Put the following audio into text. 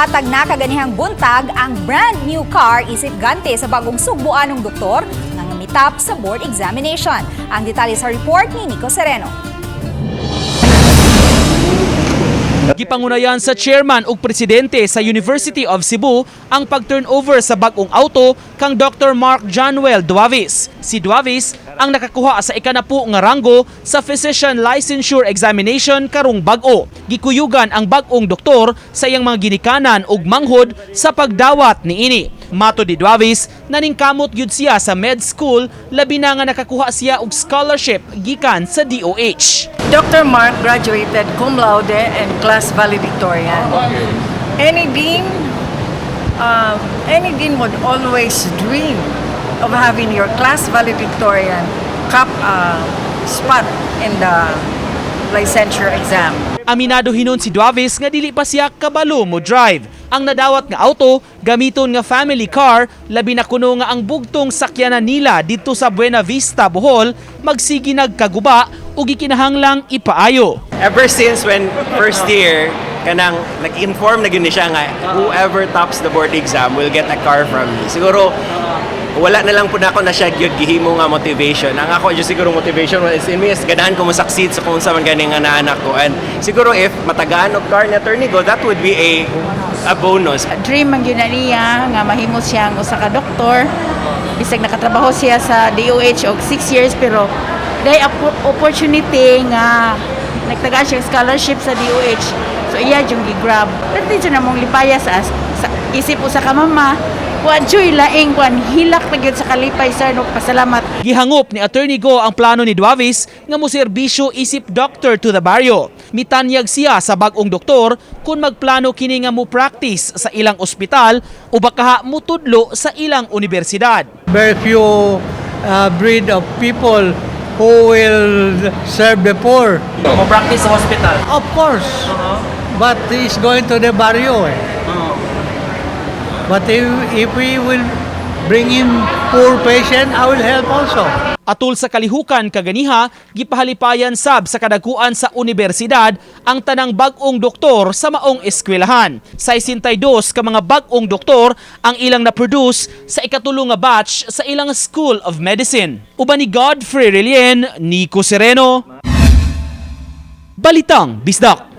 Gihatag na kaganihang buntag ang brand new car isip gante sa bagong sugbuanong doktor nga mitap sa board examination. Ang detalye sa report ni Nico Sereno. Gipangunayan sa chairman ug presidente sa University of Cebu ang pag-turnover sa bag-ong auto kang Dr. Mark Januel Duavis. Si Duavis ang nakakuha sa ikanapu nga ranggo sa Physician Licensure Examination karong bag-o. Gikuyugan ang bag-ong doktor sa iyang mga ginikanan ug manghod sa pagdawat niini. Matod ni Duavis, naningkamot gyud siya sa med school, labi na nga nakakuha siya og scholarship gikan sa DOH. Dr. Mark graduated cum laude and class valedictorian. Any dean would always dream of having your class valedictorian cap spot in the licensure exam. Aminado hinon si Duavis nga dili pa siya kabalo mo drive. Ang nadawat nga auto gamiton nga family car, labi na kuno nga ang bugtong sakyanan nila didto sa Buena Vista, Bohol, magsige nagkaguba ug gikinahanglang ipaayo. Ever since when first year, kanang nag-inform na gyud ni siya nga whoever tops the board exam will get a car from me. Siguro wala na lang po nako na siya gyud gihimo nga motivation. Ang ako jud siguro motivation is in me is ganahan ko mo succeed sa kung unsa man gani nga naanak ko. And siguro if matagaan og car ni Attorney Go, that would be a bonus. Dream man gyud na niya nga mahimo siyang usa ka doktor. Bisag nakatrabaho siya sa DOH og 6 years, pero day opportunity nga nagtagaan siya scholarship sa DOH. So iya yung gi-grab. Pero di na mong lipaya sa isip usa ka mama. Wa joy laing kwan, hilak na gyud sa kalipay, sir, no, pasalamat. Gihangop ni Attorney Go ang plano ni Duavis nga moserbisyo isip doctor to the barrio. Mitanyag siya sa bag-ong doktor kung magplano kini nga mo practice sa ilang ospital o baka mutudlo sa ilang universidad. Very few breed of people who will serve the poor. Mo practice sa hospital. Of course, but he's going to the barrio, eh. But if we will bring in poor patient, I will help also. Atul sa kalihukan kaganiha, gipahalipayan sab sa kadakuan sa universidad ang tanang bag-ong doktor sa maong eskwelahan. 62 ka mga bag-ong doktor ang ilang na-produce sa ikatulo nga batch sa ilang School of Medicine. Uban ni Godfrey Relien, Nico Sereno, Balitang Bisdak.